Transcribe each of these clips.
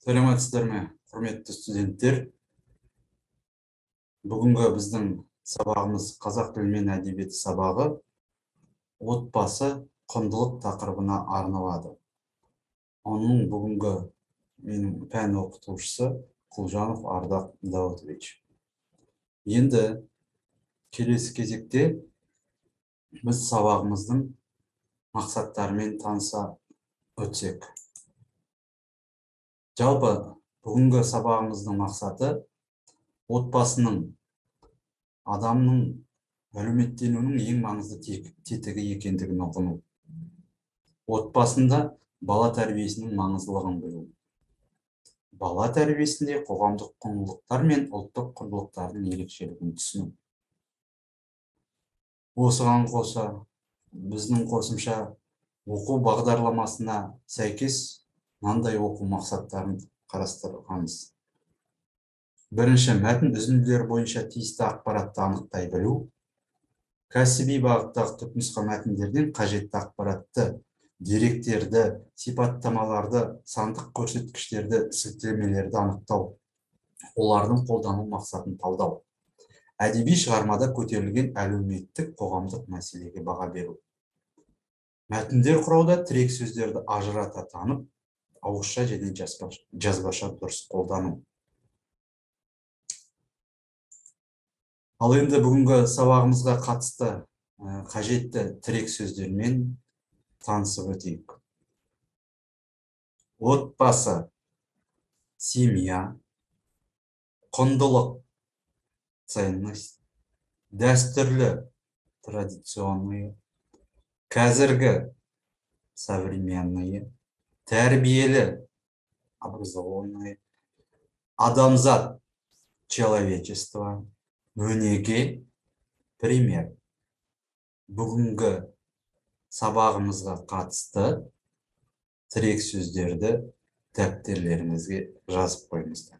Сәлеметсіздер ме, құрметті студенттер? Бүгінгі біздің сабағымыз қазақ тілі мен әдебиеті сабағы отбасы құндылық тақырыбына арналады. Оның бүгінгі менің пән оқытушысы Құлжанов Ардақ Даутович. Енді келесі кезекте біз сабағымыздың мақсаттарымен таныса өтсек. Жалпы бүгінгі сабағымыздың мақсаты отбасының, адамның әлеуметтенуінің ең маңызды тетігі екендігін ұғыну. Отбасында бала тәрбиесінің маңыздылығын білу. Бала тәрбиесінде қоғамдық құндылықтар мен ұлттық құндылықтардың ерекшелігін түсіну. Осыған қоса біздің қосымша оқу бағдарламасына сәйкес мынандай оқу мақсаттарын қарастырғанбыз. Бірінші, мәтін үзінділері бойынша тиісті ақпаратты анықтай білу. Кәсіби бағыттағы түпнұсқа мәтіндерден қажетті ақпаратты, деректерді, сипаттамаларды, сандық көрсеткіштерді, сілтемелерді анықтау, олардың қолдану мақсатын талдау. Әдеби шығармада көтерілген әлеуметтік қоғамдық мәселеге баға беру. Мәтіндер құрауда тірек сөздерді ажырата танып, ауызша және жазбаша дұрыс қолдану. Ал енді бүгінгі сабағымызға қатысты қажетті тірек сөздермен танысып өтейік. Отбасы, семья, құндылық, ценность, дәстүрлі, традиционные, қазіргі, современные, тәрбиелі, образованные, адамзат, человечество, өнеге, пример. Бүгінгі сабағымызға қатысты тірек сөздерді дәптерлеріңізге жазып қойыңыздар.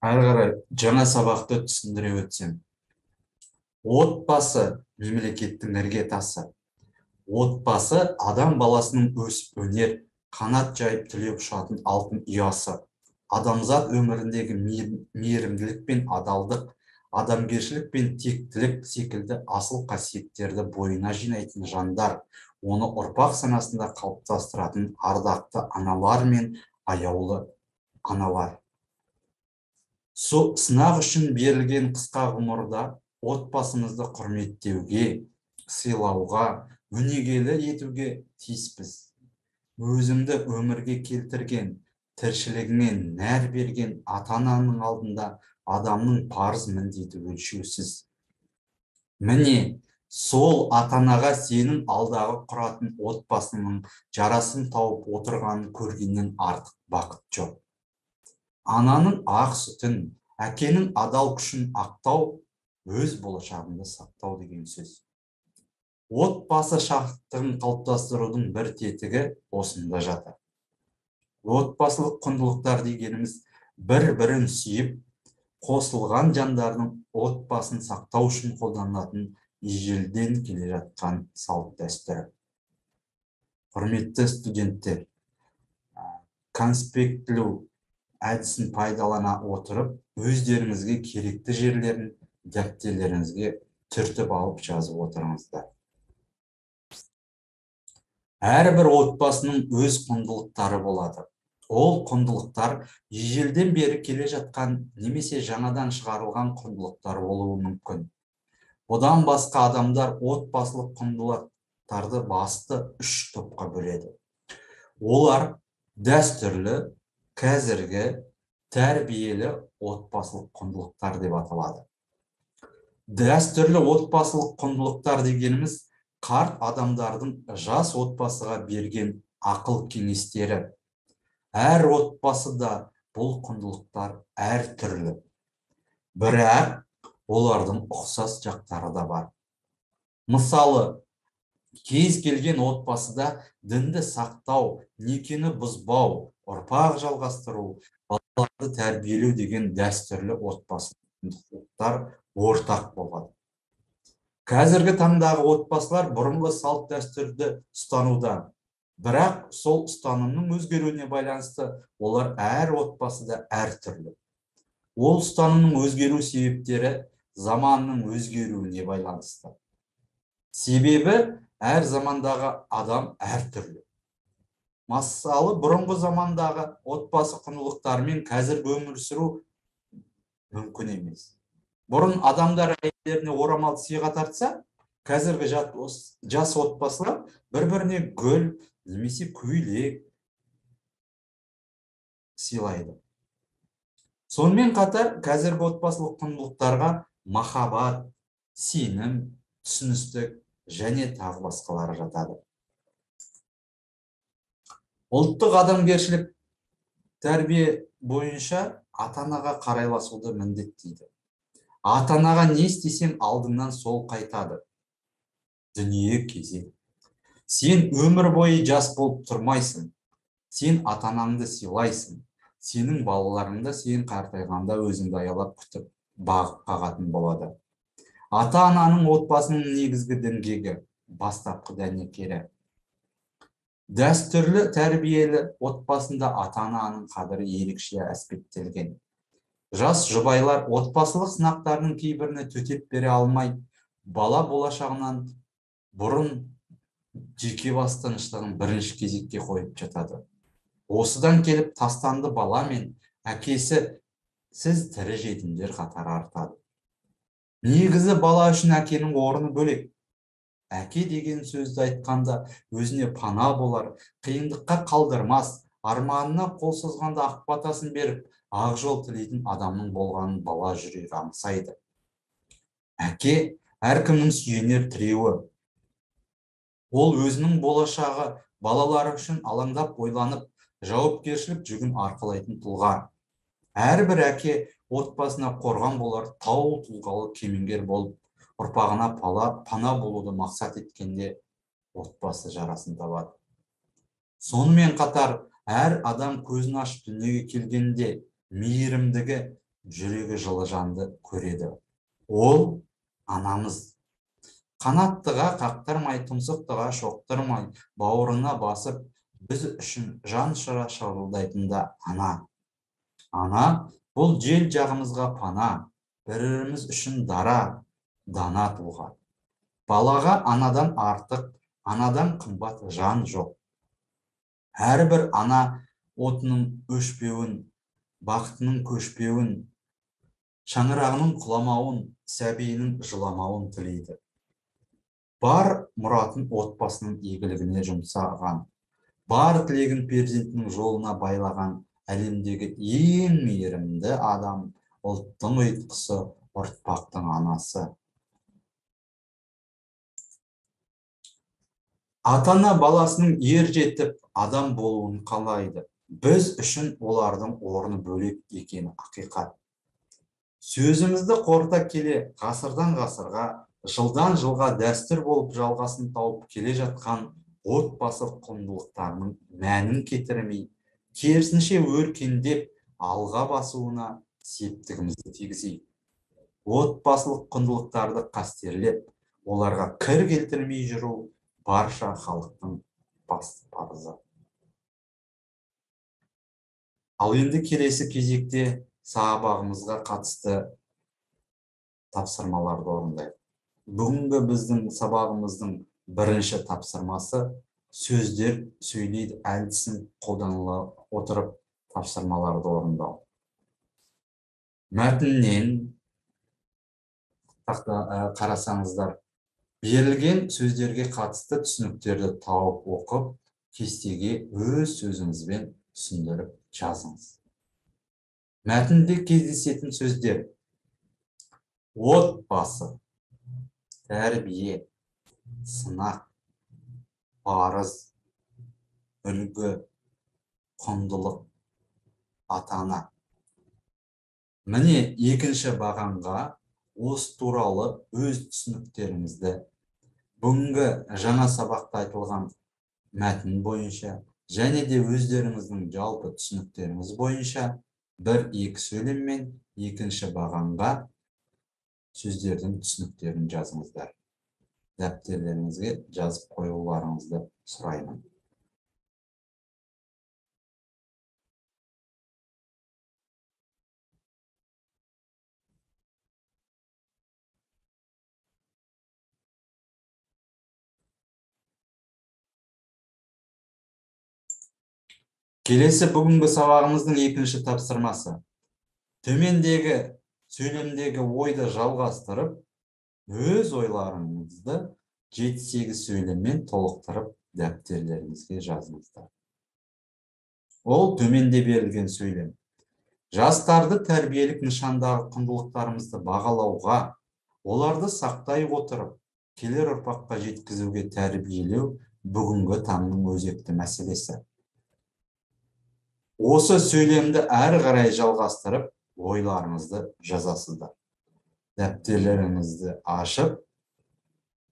Әрі қарай жаңа сабақты түсіндіре өтсем. Отбасы мемлекеттің іргетасы. Отбасы адам баласының өсіп өнер, қанат жайып түлеп ұшатын алтын ұясы. Адамзат өміріндегі мейірімділік пен адалдық, адамгершілік пен тектілік секілді асыл қасиеттерді бойына жинайтын жандар, оны ұрпақ санасында қалыптастыратын ардақты аналар мен аяулы аналар. Сынақ үшін берілген қысқа ғұмырда отбасымызды құрметтеуге, сыйлауға, өнегелі етуге тиіспіз. Өзіңді өмірге келтірген, тіршілігіңе нәр берген ата-ананың алдында адамның парыз міндеті өлшеусіз. Міне, сол ата-анаға сенің алдағы құратын отбасының жарасын тауып отырғанын көргеннен артық бақыт жоқ. Ананың ақ сүтін, әкенің адал күшін ақтау, өз болашағыңды сақтау деген сөз. Отбасы шаттығын қалыптастырудың бір тетігі осында жатыр. Отбасылық құндылықтар дегеніміз бір-бірін сүйіп, қосылған жандардың отбасын сақтау үшін қолданылатын ежелден келе жатқан салт дәстүрі. Құрметті студенттер, конспектлеу әдісін пайдалана отырып, өздеріңізге керекті жерлерін дәптерлеріңізге түртіп алып жазып отырыңыздар. Әрбір отбасының өз құндылықтары болады. Ол құндылықтар ежелден бері келе жатқан немесе жаңадан шығарылған құндылықтар болуы мүмкін. Бұдан басқа адамдар отбасылық құндылықтарды басты үш топқа бөледі. Олар дәстүрлі, қазіргі, тәрбиелі отбасылық құндылықтар деп аталады. Дәстүрлі отбасылық құндылықтар дегеніміз қарт адамдардың жас отбасыға берген ақыл кеңестері. Әр отбасыда бұл құндылықтар әр түрлі. Бірақ олардың ұқсас жақтары да бар. Мысалы, кез келген отбасыда дінді сақтау, некені бұзбау, ұрпақ жалғастыру, Балаларды тәрбиелеу деген дәстүрлі отбасы құндылықтар ортақ болады. Қазіргі таңдағы отбасылар бұрынғы салт дәстүрді ұстануда. Бірақ сол ұстанымның өзгеруіне байланысты олар әр отбасыда әртүрлі. Ол ұстанымның өзгеру себептері заманның өзгеруіне байланысты. Себебі әр замандағы адам әртүрлі. Мысалы, бұрынғы замандағы отбасы құндылықтарымен қазіргі өмір сүру мүмкін емес. Бұрын адамдар әйелдеріне орамал сыйға тартса, қазіргі жас отбасылар бір-біріне гүл немесе көйлек сыйлайды. Сонымен қатар қазіргі отбасылық құндылықтарға махаббат, сенім, түсіністік және тағы басқалары жатады. Ұлттық адамгершілік тәрбие бойынша ата-анаға қарайласуды міндеттейді. Ата-анаға не істесең, алдыңнан сол қайтады. Дүние кезең. Сен өмір бойы жас болып тұрмайсың. Сен ата-анаңды сыйлайсың. Сенің балаларың да сен қартайғанда өзіңді аялап күтіп, бағып қағатын болады. Ата-ананың отбасының негізгі діңгегі, бастапқы дәнекері. Дәстүрлі тәрбиелі отбасында ата-ананың қадірі ерекше әспеттелген. Жас жұбайлар отбасылық сынақтарының кейбіріне төтеп бере алмай, бала болашағынан бұрын жеке бас тыныштығын бірінші кезекке қойып жатады. Осыдан келіп тастанды бала мен әкесі сіз тірі жетімдер қатары артады. Негізі бала үшін әкенің орны бөлек. Әке деген сөзді айтқанда өзіне пана болар, қиындыққа қалдырмас, арманына қол созғанда ақ батасын беріп, ақ жол тілейтін адамның болғанын бала жүрегі аңсайды. Әке әркімнің сүйенер тіреуі. Ол өзінің болашағы балалары үшін алаңдап ойланып, жауапкершілік жүгін арқалайтын тұлға. Әрбір әке отбасына қорған болар тау тұлғалы кемеңгер болып, ұрпағына пана болуды мақсат еткенде отбасы жарасын табады. Сонымен қатар әр адам көзін ашып дүниеге келгенде мейірімдігі, жүрегі жылы жанды көреді. Ол анамыз. Қанаттыға қақтырмай, тұмсықтыға шоқтырмай, бауырына басып, біз үшін жан шыра шырылдайтын да ана. Ана бұл жел жағымызға пана, біріміз үшін дара, дана тұлға. Балаға анадан артық, анадан қымбат жан жоқ. Әрбір ана отының өшпеуін, бақытының көшпеуін, шаңырағының құламауын, сәбиінің жыламауын тілейді. Бар мұратын отбасының игілігіне жұмсаған, бар тілегін перзентінің жолына байлаған әлемдегі ең мейірімді адам, ұлттың ұйытқысы, ұрпақтың анасы. Ата-ана баласының ер жетіп адам болуын қалайды. Біз үшін олардың орны бөлек екені ақиқат. Сөзімізді қорыта келе, ғасырдан ғасырға, жылдан жылға дәстүр болып жалғасын тауып келе жатқан отбасы құндылықтарының мәнін кетірмей, керісінше өркендеп алға басуына септігімізді тигізейік. Отбасылық құндылықтарды қастерлеп, оларға кір келтірмей жүру барша халықтың басты парызы. Ал енді келесі кезекте сабағымызға қатысты тапсырмаларды орындайық. Бүгінгі біздің сабағымыздың бірінші тапсырмасы сөздер сөйлейді әдісін қолданыла отырып тапсырмаларды орындау. Мәтіннен қарасаңыздар, берілген сөздерге қатысты түсініктерді тауып оқып, кестеге өз сөзіңізбен түсіндіріп жазыңыз. Мәтінде кездесетін сөздер: отбасы, тәрбие, сынақ, парыз, үлгі, құндылық, ата-ана. Міне екінші бағанға осы туралы өз түсініктеріңізді бүгінгі жаңа сабақта айтылған мәтін бойынша және де өздеріңіздің жалпы түсініктеріңіз бойынша 1-2 сөйлеммен екінші бағанға сөздердің түсініктерін жазыңыздар. Дәптерлеріңізге жазып қоюларыңызды сұраймын. Келесі бүгінгі сабағымыздың екінші тапсырмасы. Төмендегі сөйлемдегі ойды жалғастырып, өз ойларыңызды 7-8 сөйлеммен толықтырып дәптерлеріңізге жазыңыздар. Ол төменде берілген сөйлем. Жастарды тәрбиелік нышандағы құндылықтарымызды бағалауға, оларды сақтай отырып, келер ұрпаққа жеткізуге тәрбиелеу бүгінгі таңның өзекті мәселесі. Осы сөйлемді әрі қарай жалғастырып, ойларыңызды жазасыздар. Дәптерлеріңізді ашып,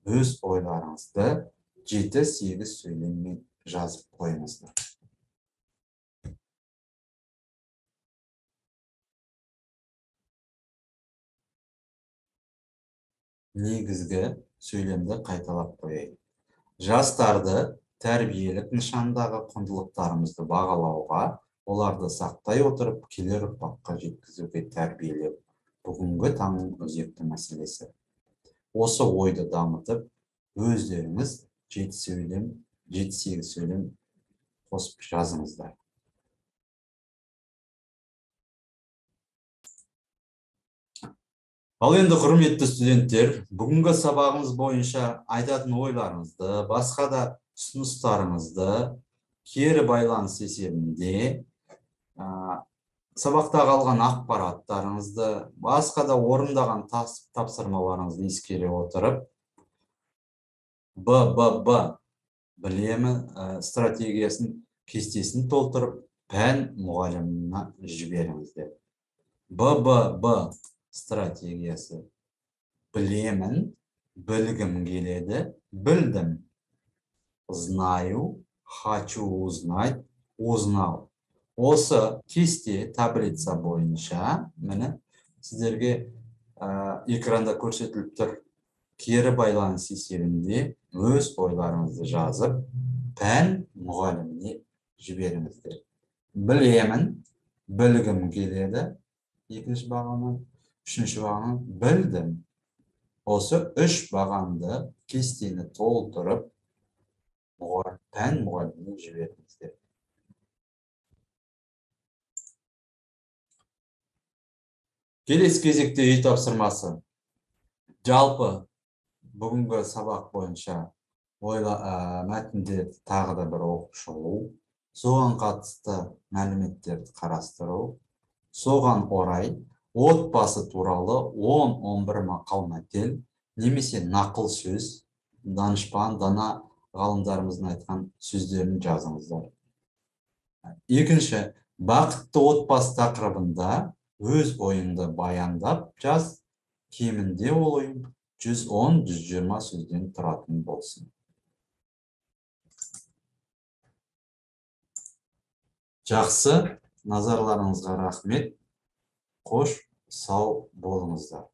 өз ойларыңызды 7-8 сөйлеммен жазып қойыңыздар. Негізгі сөйлемді қайталап қояйын. Жастарды тәрбиелік нышандағы құндылықтарымызды бағалауға, оларды сақтай отырып, келер ұрпаққа жеткізуге тәрбиелеу бүгінгі таңның өзекті мәселесі. Осы ойды дамытып, өздеріңіз 7-8 сөйлем қосып жазыңыздар. Ал енді, құрметті студенттер, бүгінгі сабағымыз бойынша айтатын ойларыңызды, басқа да ұсыныстарыңызды кері байланыс есебінде сабақта қалған ақпараттарыңызды, басқа да орындаған тапсырмаларыңызды ескере отырып, БББ білемі стратегиясын кестесін толтырып, пән мұғаліміне жіберіңіздер. БББ стратегиясы: білемін, білгім келеді, білдім. Знаю, хочу узнать, узнал. Осы кесте таблица бойынша, міне сіздерге экранда көрсетіліп тұр, кері байланыс есебінде өз ойларыңызды жазып, пән мұғаліміне жіберіңіздер. Білемін, білгім келеді, екінші бағаннан, үшінші бағаннан білдім. Осы үш бағанды кестені толтырып, пән мұғаліміне жіберіңіздер. Келесі кезекте үй тапсырмасы. Жалпы бүгінгі сабақ бойынша мәтіндерді тағы да бір оқып шығу, соған қатысты мәліметтерді қарастыру, соған орай отбасы туралы 10-11 мақал мәтел немесе нақыл сөз, данышпан, дана ғалымдарымыздың айтқан сөздерін жазыңыздар. Екінші, бақытты отбасы тақырыбында өз ойыңды баяндап жаз, кемінде ол ойың 110-120 сөзден тұратын болсын. Жақсы, назарларыңызға рахмет. Қош, сау болыңыздар.